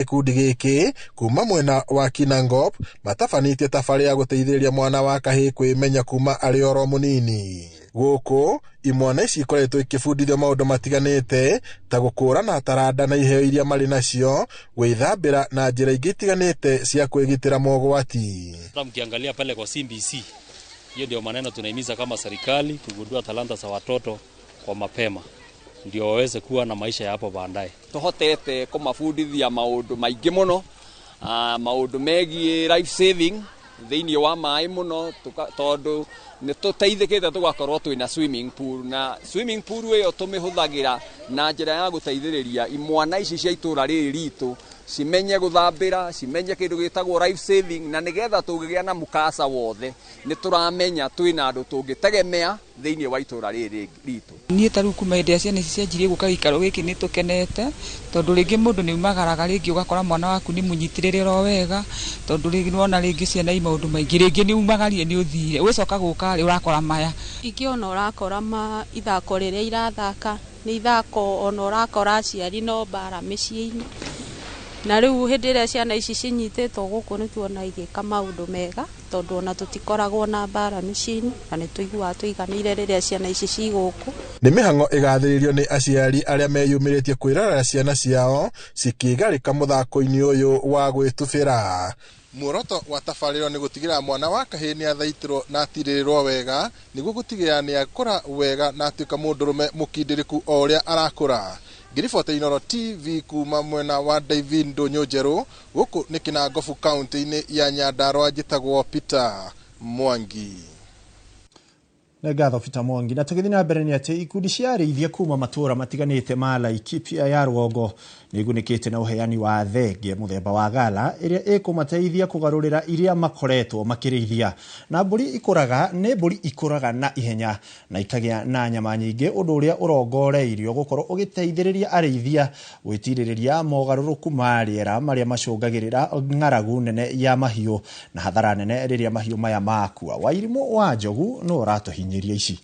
Gĩkundi gĩkĩ kuma mwena wa Kinangop matabanĩtie tabarĩra ya gũteithĩrĩria mwana wa kahĩĩ kwĩmenya kuma arĩ oro mũnini. Gũkũ imwana ici ikoretwo ikĩbundithio maũndũ matiganĩte ta gũkũrana taranda na iheo iria marĩ nacio, gwĩthambĩra na njĩra ingĩ itiganĩte cia kwĩgitĩra mogwati. Hata mkiangalia pale kwa CBC, hiyo ndio maneno tunahimiza kama serikali kugundua talanta za watoto kwa mapema ndio waweze kuwa na maisha ya hapo baadaye. Tuhotete kumabundithia maundu maingi muno, maundu megie life saving thiini wa maĩ mũno, tondu nĩ tũteithĩkĩte tũgakorwo twĩna swimming pool, na swimming pool ĩyo tũmĩhũthagĩra na njĩra ya gũteithĩrĩria imwana ici cia itũra rĩrĩ ritũ cimenye gũthambĩra, cimenye kĩndũ gĩtagwo life saving, na nĩgetha tũngĩgĩa na mukasa wothe nĩ tũramenya twĩna andũ tũngĩtegemea thĩinĩ wa itũra rĩrĩ ritũ. Niĩ ta rĩu kuma hĩndĩ ĩrĩa ciana ici cianjirie gũka gĩikaro gĩkĩ nĩ tũkenete, tondũ rĩngĩ mũndũ nĩ umagaraga rĩngĩ ũgakora mwana waku nĩ mũnyitĩrĩre o wega, tondũ rĩngĩ nĩwona rĩngĩ ciana i maũndũ maingĩ, rĩngĩ nĩ umagarire nĩ ũthire, ũgĩcoka gũka rĩ ũrakora maya. Ingĩ ona ũrakora ma ithako rĩrĩa irathaka nĩ ithako ona ũrakora aciari no mbara mĩciĩ-inĩ, na rĩu hĩndĩ ĩrĩa ciana ici cinyitĩtwo gũkũ nĩ tuona igĩka maũndũ mega, tondũ ona tũtikoragwo na mbara mĩciĩ-inĩ na nĩ tũiguaga tũiganĩire rĩrĩa ciana ici ci gũkũ. Nĩ mĩhang'o ĩgathĩrĩrio nĩ aciari arĩa meyumĩrĩtie kwĩrorera ciana ciao cikĩgarĩka mũthako-inĩ ũyũ wa gwĩtubĩra. Muoroto wa tabarĩra nĩ gũtigĩrĩra mwana wa kahĩĩ nĩ athaitĩrwo na atirĩrĩrwo wega nĩguo gũtigĩrĩra nĩ akũra wega na atuĩka mũndũrũme mũkindĩrĩku o ũrĩa arakũra. Ngĩribota Inooro TV kuma mwena wa David Ndũnyũ Njerũ, gũkũ nĩ Kinangofu kaunti-inĩ ya Nyandarua, njĩtagwo Peter Mwangi. Nĩ ngatho Peter Mwangi. Na tũgĩthiĩ na mbere nĩ atĩ ikundi cia arĩithia kuma matũũra matiganĩte ma Laikipia ya rũgongo nĩ igunĩkĩte na ũheani wa thenge mũthemba wa gala ĩrĩa ĩkũmateithia kũgarũrĩra iria makoretwo makĩrĩithia. Na mbũri ikũraga nĩ mbũri ikũraga na ihenya na ikagĩa na nyama nyingĩ, ũndũ ũrĩa ũrongoreirio gũkorwo ũgĩteithĩrĩria arĩithia gwĩtirĩrĩria mogarũrũku ma rĩera marĩa macũngagĩrĩra ng'aragu nene ya mahiũ na hathara nene rĩrĩa mahiũ maya makua. Wairimũ wa Njogu nĩ ũratũhinyĩria ici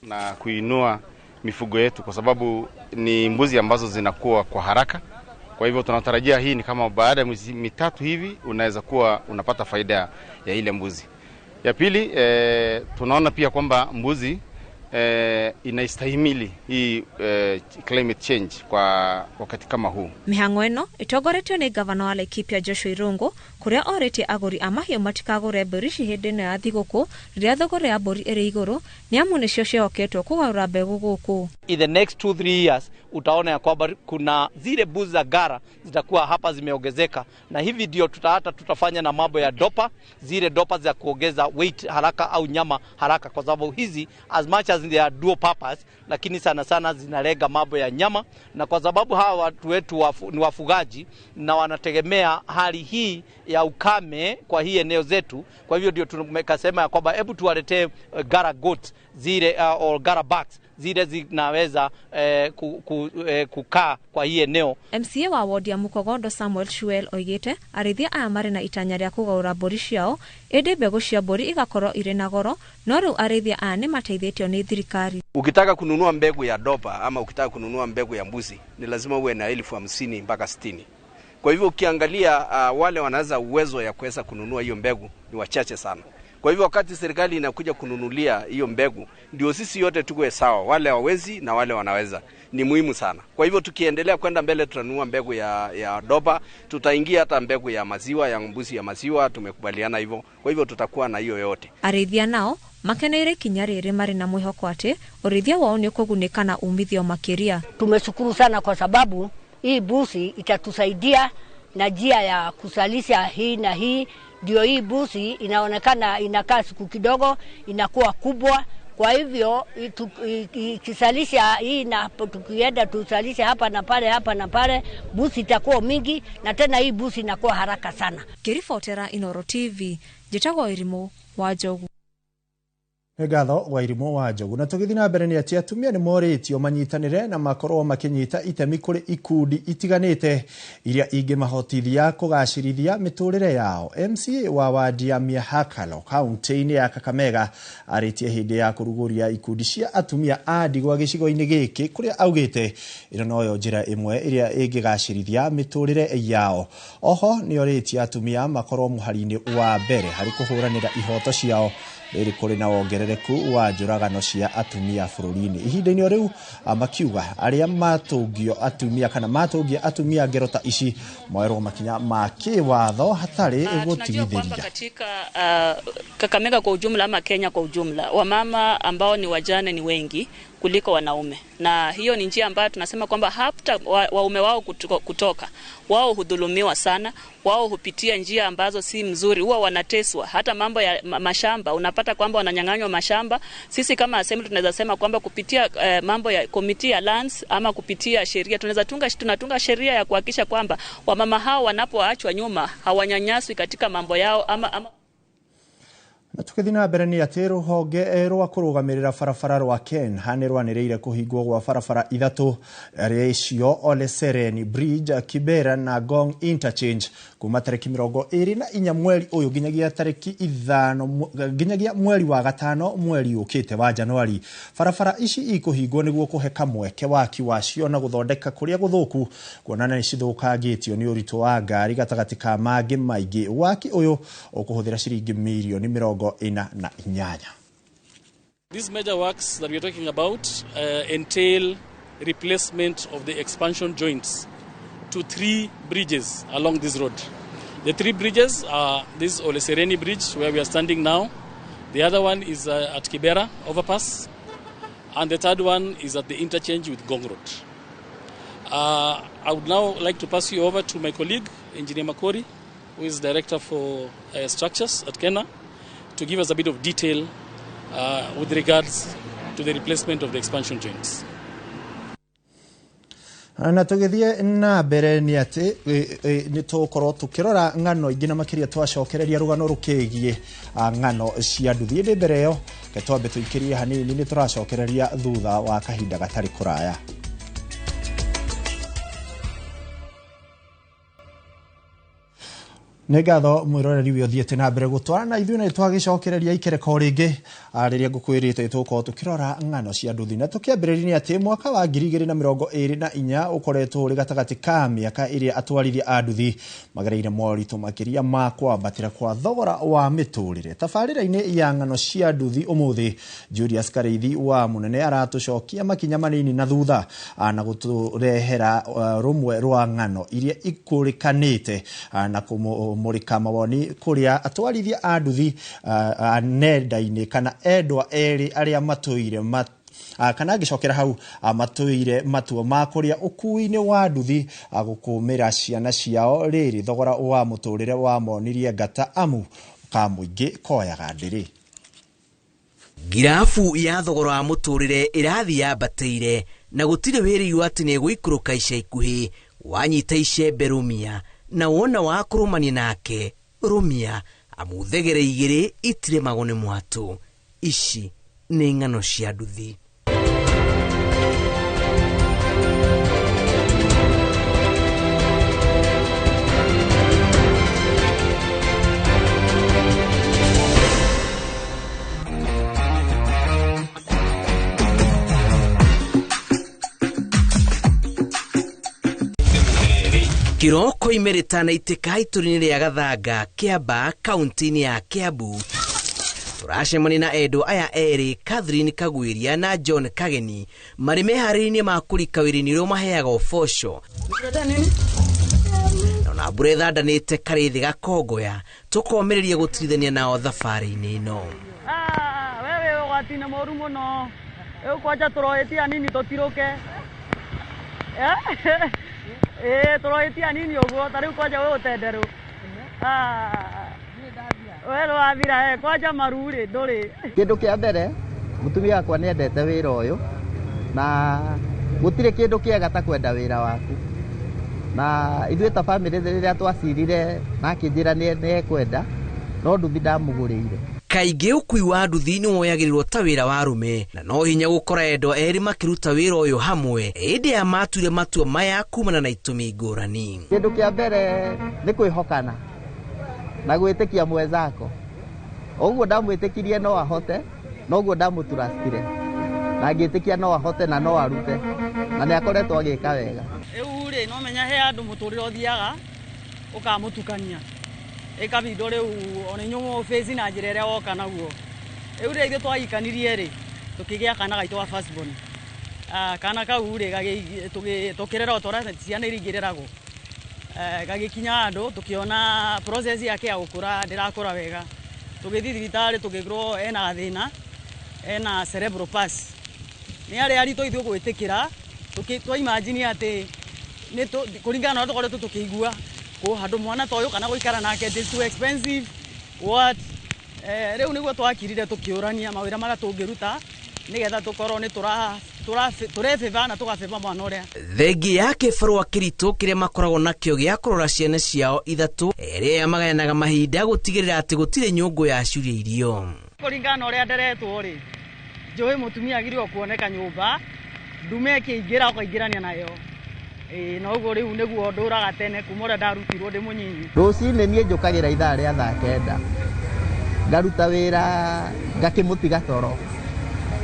na kuinua mifugo yetu, kwa sababu ni mbuzi ambazo zinakuwa kwa haraka. Kwa hivyo tunatarajia hii ni kama baada ya miezi 3 hivi unaweza kuwa unapata faida ya ile mbuzi. Ya pili, tunaona pia kwamba mbuzi inaistahimili hii climate change kwa wakati kama huu. Mihango ĩno ĩtongoretio nĩ gavana wa Laikipia Joshua Irungu, kũrĩa orĩtie agũri a mahiũ matikagũre mbũri ici hĩndĩ ĩno ya thigũkũ rĩrĩa thogora ya mbũri ĩrĩ igũrũ, nĩ amu nĩcio ciĩhoketwo kũgarũra mbegũ gũkũ. In the next 2-3 years utaona ya kwamba kuna zile mbuzi za gara zitakuwa hapa zimeongezeka, na hivi ndio hata tutafanya na mambo ya dopa, zile dopa za kuongeza weight haraka au nyama haraka, kwa sababu hizi as much as they are dual purpose, lakini sana sana zinalenga mambo ya nyama, na kwa sababu hawa watu wetu ni wafugaji na wanategemea hali hii ya ukame kwa hii eneo zetu. Kwa hivyo ndio tumekasema ya kwamba hebu tuwaletee gara goat zile or gara bucks zile zinaweza kukaa kwa hii eneo. MCA wa ward ya Mukogondo Samuel Shuel oigĩte arĩithia aya marĩ na itanya rĩa kũgarũra mbũri ciao, ĩndĩ mbegũ cia mbũri igakorwo irĩ na goro, no rĩu arĩithia aya nĩ mateithĩtio nĩ thirikari. Ukitaka kununua mbegu ya dopa ama ukitaka kununua mbegu ya mbuzi ni lazima uwe na 50,000 mpaka 60. Kwa hivyo ukiangalia wale wanaweza uwezo ya kuweza kununua hiyo mbegu ni wachache sana. Kwa hivyo wakati serikali inakuja kununulia hiyo mbegu, ndio sisi yote tuwe sawa, wale wawezi na wale wanaweza. Ni muhimu sana. Kwa hivyo tukiendelea kwenda mbele tutanunua mbegu ya dopa, tutaingia hata mbegu ya maziwa, ya mbuzi ya maziwa, tumekubaliana hivyo. Kwa hivyo tutakuwa na hiyo yote. Arĩithia nao makeneire ikinya rĩrĩ marĩ na mwĩhoko atĩ ũrĩithia wao nĩ ũkũgunĩka na umithio makĩria. Tumeshukuru sana kwa sababu hii busi itatusaidia na njia ya kusalisha hii na hii. Ndio hii busi inaonekana inakaa siku kidogo inakuwa kubwa. Kwa hivyo ikisalisha hii na tukienda tusalishe hapa na pale hapa na pale, busi itakuwa mingi na tena hii busi inakuwa haraka sana. Ngĩribotera Inooro TV, njĩtagwo Irimũ wa Njogu. Nĩ ngatho Wairimũ wa Njogu. Na tũgĩthiĩ na mbere nĩ atĩ atumia nĩ morĩtio manyitanĩre na makorwo makĩnyita itemi kũrĩ ikundi itiganĩte iria ingĩmahotithia kũgacĩrithia mĩtũrĩre yao. MCA wa wadi ya Miahakalo kaunti-inĩ ya Kakamega arĩtie hĩndĩ ya kũrugũria ikundi cia atumia a ndigwa gĩcigo-inĩ gĩkĩ, kũrĩa augĩte ĩno noyo njĩra ĩmwe ĩrĩa ĩngĩgacĩrithia mĩtũrĩre yao. Oho nĩ orĩtie atumia makorwo mũhari-inĩ wa mbere harĩ kũhũranĩra ihoto ciao rĩrĩ kũrĩ na wongerereku wa njũragano cia atumia bũrũri-inĩ. Ihinda-inĩ o rĩu makiuga arĩa matũngio atumia kana matũngia atumia ngero ta ici moerwo makinya ma kĩwatho hatarĩ gũtigithĩria. Katika Kakamega kwa ujumla ama Kenya kwa ujumla, wamama ambao ni wajane ni wengi kuliko wanaume, na hiyo ni njia ambayo tunasema kwamba hata waume wao kutoka wao hudhulumiwa sana, wao hupitia njia ambazo si mzuri, huwa wanateswa. Hata mambo ya mashamba unapata kwamba wananyang'anywa mashamba. Sisi kama assembly tunaweza sema kwamba kupitia mambo ya committee ya lands ama kupitia sheria tunaweza tunatunga sheria ya kuhakikisha kwamba wamama hao wanapoachwa nyuma hawanyanyaswi katika mambo yao ama. Na tũgĩthiĩ na mbere nĩ atĩ rũhonge rwa kũrũgamĩrĩra barabara rwa KENHA nĩ rwanĩrĩire kũhingwo gwa barabara ithatũ icio Ole Sereni Bridge, Kibera na Ngong Interchange kuma tarĩki 24 mweri ũyũ nginyagia tarĩki 5 nginyagia mweri wa gatano mweri ũkĩte wa Januari. Barabara ici ikũhingwo nĩguo kũhe kamweke waki wacio na gũthondeka kũrĩa gũthũku, kuonana nĩ cithũkangĩtio nĩ ũritũ wa ngari gatagatĩ ka mangĩ maingĩ. Waki ũyũ ũkũhũthĩra ciringi mirioni 48. These major works that we are talking about entail replacement of the expansion joints to 3 bridges along this road. The 3 bridges are this Ole Sereni Bridge where we are standing now, the other one is at Kibera overpass, and the third one is at the interchange with Ngong Road. I would now like to pass you over to my colleague, Engineer Makori, who is Director for Structures at KeNHA, to give us a bit of detail with regards to the replacement of the expansion joints. Na tũgĩthiĩ na mbere nĩ atĩ nĩ tũgũkorwo tũkĩrora ng'ano ingĩ na makĩria twacokereria rũgano rũkĩgiĩ ng'ano cia nduthi. Ĩndĩ mbere ĩyo reke twambe tũikĩrie hanini, nĩ tũracokereria thutha wa kahinda gatarĩ kũraya. Nĩ ngatho mwĩroreri wĩ ũthiĩte na mbere gũtwarana ithuĩ, na twagĩcokereria ikereko rĩngĩ rĩrĩa ngũkwĩrĩte tũgũkorwo tũkĩrora ng'ano cia nduthi. Na tũkĩambĩrĩria nĩ atĩ mwaka wa 2024 ũkoretwo ũrĩ gatagatĩ ka mĩaka ĩrĩa atwarithia a nduthi magereire moritũ makĩria ma kwambatĩra kwa thogora wa mĩtũrĩre. Tabarĩra-inĩ ya ng'ano cia nduthi ũmũthĩ, Julius Karĩithi wa Mũnene aratũcokia makinya manini na thutha na gũtũrehera rũmwe rwa ng'ano iria ikũrĩkanĩte na kũmũrĩka mawoni kũrĩa atwarithia a nduthi nenda-inĩ kana endwa erĩ arĩa matũire kana ngĩcokera hau matũire matua ma kũrĩa ũkui-inĩ wa nduthi gũkũmĩra ciana ciao rĩrĩ thogora wa mũtũrĩre wamonirie ngata amu ka mũingĩ koyaga ndĩrĩ. Ngirabu ya thogora wa mũtũrĩre ĩrathiĩ yambatĩire na gũtirĩ wĩrĩirwo atĩ nĩ ĩgũikũrũka ica ikuhĩ. Wanyita icembe rũmia na wona wa kũrũmania nake rũmia, amu thegere igĩrĩ itirĩmagwo nĩ mwatũ. Ici nĩ ng'ano cia nduthi. Kiroko imerĩtana itĩka itũri-inĩ rĩa Gathanga, Kĩambaa, kaunti-inĩ ya Kiambu. Tũracemania na endwa aya erĩ, Catherine Kagwiria na John Kageni, marĩ meharĩria-inĩ ma kũrika wĩra-inĩ ũrĩa ũmaheaga ũboco. Na ona mbura ĩthandanĩte karĩthĩ gakongoya, tũkomĩrĩria gũtirithania nao thabarĩ-inĩ ĩno. Wewe ũgwati-inĩ mũru mũno, rĩu kwanja tũroĩtia nini tũtirũke. Tũroĩtia nini ũguo, ta rĩu kwanja wĩ ũtenderũ. We rwathira, kwanja maru-rĩ ndũrĩ. Kĩndũ kĩa mbere, mũtumia wakwa nĩ endete wĩra ũyũ, na gũtirĩ kĩndũ kĩega ta kwenda wĩra waku. Na ithuĩ ta bamĩrĩ rĩrĩa twacirire na akĩnjĩra nĩ ekwenda, no nduthi ndamũgũrĩire. Kaingĩ ũkui wa nduthi nĩ woyagĩrĩrwo ta wĩra wa arũme na no hinya gũkora endwa erĩ makĩruta wĩra ũyũ hamwe ĩndĩ aya matuire matua maya kumana na itũmi ngũrani. Kĩndũ kĩa mbere nĩ kwĩhokana na gwĩtĩkia mwenzako. Ũguo ndamwĩtĩkirie no ahote, noguo ndamũturastire na ngĩtĩkia no ahote na no arute, na nĩ akoretwo agĩka wega. Rĩu rĩ no menya he andũ mũtũrĩre ũthiaga ũkamũtukania ĩkabindo rĩu ona inyuĩ mũbĩci na njĩra ĩrĩa woka naguo. Rĩu rĩ ithuĩ twahikanirie rĩ tũkĩgĩa kana gaitũ ga first born. Kana kau rĩ tũkĩrera o ta ũrĩa ciana iria ingĩreragwo. Gagĩkinya handũ tũkĩona process yake ya gũkũra ndĩrakũra wega. Tũgĩthiĩ thibitarĩ tũgĩkorwo ena gathĩna, ena cerebral palsy. Nĩ arĩ aritũ ithuĩ gwĩtĩkĩra, twa imagine atĩ kũringana na ũrĩa tũkoretwo tũkĩigua handũ mwana ta ũyũ kana gũikara nake it is too expensive what. Rĩu nĩguo twakirire tũkĩũrania mawĩra marĩa tũngĩruta nĩgetha tũkorwo nĩ tũrebĩba na tũgabĩba mwana ũrĩa. Thengia ya kĩbarũa kĩritũ kĩrĩa makoragwo nakĩo gĩa kũrora ciana ciao ithatũ, erĩ aya magayanaga mahinda gũtigĩrĩra atĩ gũtirĩ nyũngũ yacuria irio. Kũringana na ũrĩa nderetwo rĩ, njũĩ mũtumia agĩrĩirwo kuoneka nyũmba, ndume ĩkĩingĩra ũkaingĩrania nayo. Na ũguo rĩu nĩguo ndũraga tene kuma ũrĩa ndarutirwo ndĩ mũnyinyi. Rũcinĩ niĩ njũkagĩra ithaa rĩa thaa 9, ngaruta wĩra ngakĩmũtiga toro,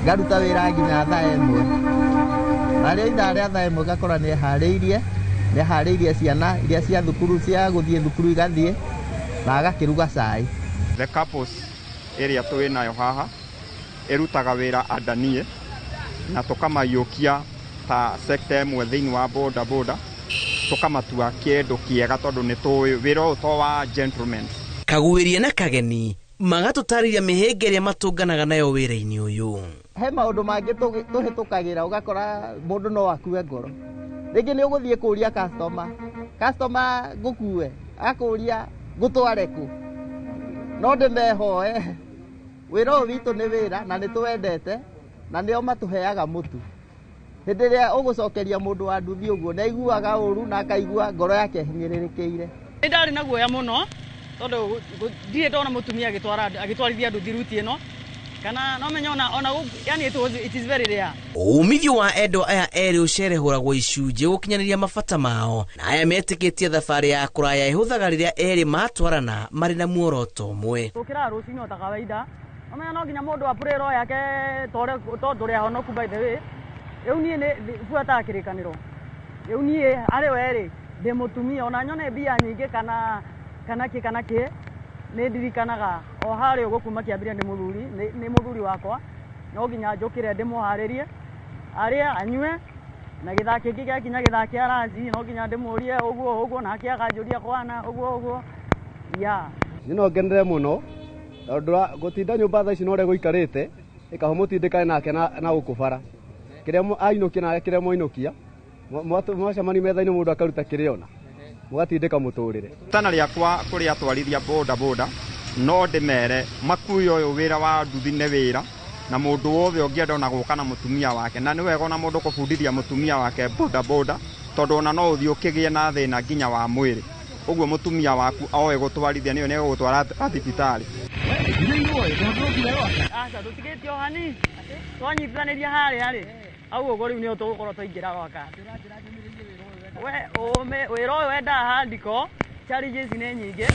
ngaruta wĩra nginya thaa 1. Na rĩrĩa ithaa rĩa thaa 1 ngakora nĩeharĩirie ciana iria cia thukuru cia gũthiĩ thukuru igathiĩ, na agakĩruga cai. The couples ĩrĩa twĩ nayo haha ĩrutaga wĩra andanie na tũkamaiyũkia ta sector ĩmwe thĩinĩ wa boda boda, tũkamatua kĩndũ kĩega tondũ nĩ tũĩ wĩra ũyũ to wa gentlemen. Kaguĩria na Kageni magatũtarĩria mĩhĩnga ĩrĩa matũnganaga nayo wĩra-inĩ ũyũ. He maũndũ mangĩ tũhĩtũkagĩra ũgakora mũndũ no akue ngoro. Rĩngĩ nĩ ũgũthiĩ kũũria customer, customer ngũkue, akũũria ngũtware kũ, no ndĩmehoe. Wĩra ũyũ witũ nĩ wĩra na nĩ tũwendete na nĩo matũheaga mũtu. Hĩndĩ ĩrĩa ũgũcokeria mũndũ wa nduthi ũguo nĩ aiguaga ũru na akaigua ngoro yake ĩhinyĩrĩrĩkĩire. Nĩ ndarĩ na guoya mũno tondũ ndirĩ ndona mũtumia agĩtwarithia nduthi ruti ĩno, kana no menye ona yani it is very rare. Umithio wa endwa aya erĩ ũcerehũragwo icunjĩ gũkinyanĩria mabata mao, na aya metĩkĩtie thabarĩ ya kũraya ĩhũthaga rĩrĩa erĩ matwarana marĩ na muoroto ũmwe. Tũkĩraga rũcinĩ o ta kawaida, no menya no nginya mũndũ apũre roho yake tondũ tũrĩ ahonoku by the way. Rĩu niĩ nĩ buataga kĩrĩkanĩro. Rĩu niĩ arĩ we rĩ ndĩ mũtumia ona nyone mbia nyingĩ kana kĩ kana kĩ, nĩ ndirikanaga o harĩa ũguo kuma kĩambĩrĩria nĩ mũthuri, nĩ mũthuri wakwa, no nginya njũkĩre ndĩmũharĩrie arĩe anyue, na gĩthaa kĩngĩ gĩakinya gĩthaa kĩa ranji no nginya ndĩmũrie ũguo ũguo, nake akanjũria kwana ũguo ũguo. Yeah. Niĩ no ngenere mũno tondũ gũtinda nyũmba thaa ici na ũrĩa gũikarĩte ĩkaho mũtindĩkane nake na gũkũ bara. Kĩrĩa ainũkia na kĩrĩa mwainũkia, mwacemania metha-inĩ mũndũ akaruta kĩrĩa ona, mũgatindĩka mũtũrĩre. Tana rĩakwa kũrĩ atwarithia boda boda no ndĩmere makui ũyũ wĩra wa nduthi nĩ wĩra, na mũndũ wothe ũngĩenda ona gũka na mũtumia wake, na nĩ wega ona mũndũ kũbundithia mũtumia wake boda boda tondũ ona no ũthiĩ ũkĩgĩe na thĩna nginya wa mwĩrĩ. Ũguo mũtumia waku oe gũtwarithia nĩyo nĩ egũgũtwara thibitarĩ. Aca tũtigĩtie o hanini twanyitithanĩria harĩa rĩ au ũguo rĩu nĩho tũgũkorwo twaingĩra gwaka. We wĩra ũyũ wendaga handiko, challenges nĩ nyingĩ.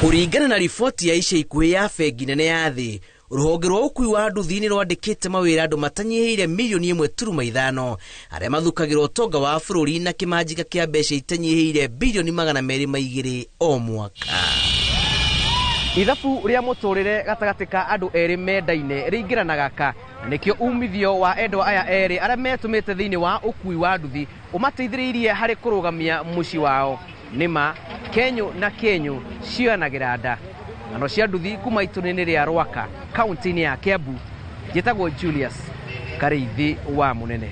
Kũringana na riboti ya ica ikuhĩ ya bengi nene ya thĩ, rũhonge rwa ũkui wa nduthi nĩ rwandĩkĩte mawĩra andũ matanyihĩire milioni 1.5 arĩa mathukagĩra ũtonga wa bũrũri na kĩmanjĩka kĩa mbeca itanyihĩire bilioni 202 o mwaka. Ithabu rĩa mũtũrĩre gatagatĩ ka andũ erĩ mendaine rĩingĩranaga ka, na nĩkĩo umithio wa endwa aya erĩ arĩa metũmĩte thĩinĩ wa ũkui wa nduthi ũmateithĩrĩirie harĩ kũrũgamia mũciĩ wao. Nĩma kenyũ na kenyũ cioyanagĩra nda. Ng'ano cia nduthi kuma itũra-inĩ rĩa Rwaka, kaunti-inĩ ya Kiambu. Njĩtagwo Julius Karĩithi wa Mũnene.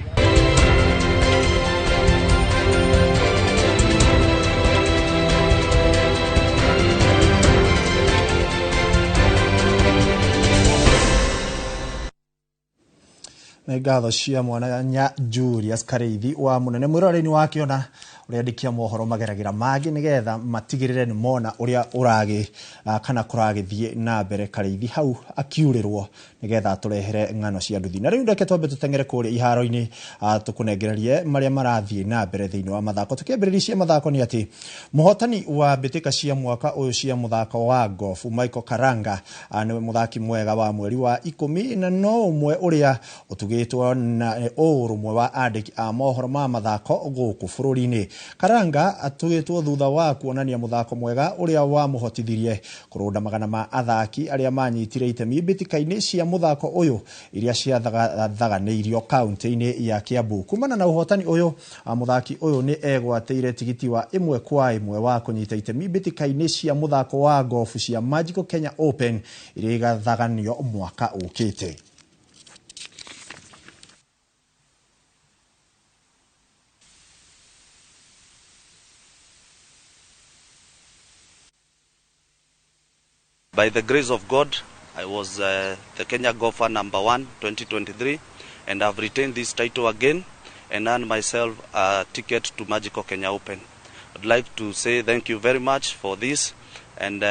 Nĩ ngatho cia mwanya Julius Karĩithi wa Mũnene. Mwĩroreri-inĩ wakĩona Ũrĩa andĩki a mohoro mageragĩra mangĩ nĩgetha matigĩrĩre nĩ mona ũrĩa ũragĩ kana kũragĩthiĩ na mbere. Karĩithi hau akiurĩrwo nĩgetha atũrehere ng'ano cia nduthi. Na rĩu reke twambe tũteng'ere kũrĩa iharo-inĩ, tũkũnengererie marĩa marathiĩ na mbere thĩinĩ wa mathako. Tũkĩambĩrĩria cia mathako nĩ atĩ mũhotani wa mbĩtĩka cia mwaka ũyũ cia mũthako wa golf Michael Karanga nĩwe mũthaki mwega wa mweri wa 10, na no ũmwe ũrĩa ũtugĩtwo na ũrũmwe wa andĩki a mohoro ma mathako gũkũ bũrũri-inĩ. Karanga atugĩtwo thutha wa kuonania mũthako mwega ũrĩa wamũhotithirie kũrũnda magana ma athaki arĩa manyitire itemi mbĩtĩka-inĩ cia mũthako ũyũ iria ciathaganĩirio kaunti-inĩ ya Kiambu. Kumana na ũhotani ũyũ, mũthaki ũyũ nĩ egwatĩire tigiti wa 1 kwa 1 wa kũnyita itemi mbĩtĩka-inĩ cia mũthako wa golf cia Magical Kenya Open iria igathaganio mwaka ũkĩte. By the grace of God, I was the Kenya golfer number 1 2023, and I've retained this title again and earned myself a ticket to Magical Kenya Open. I'd like to say thank you very much for this and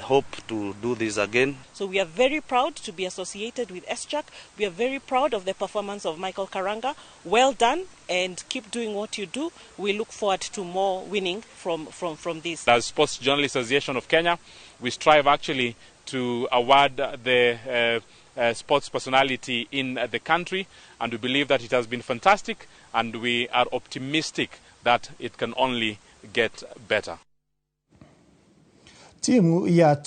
hope to do this again. So we are very proud to be associated with SJAK. We are very proud of the performance of Michael Karanga. Well done, and keep doing what you do. We look forward to more winning from this. As Sports Journalists Association of Kenya, we strive actually to award the sports personality in the country, and we believe that it has been fantastic, and we are optimistic that it can only get better. Timu ya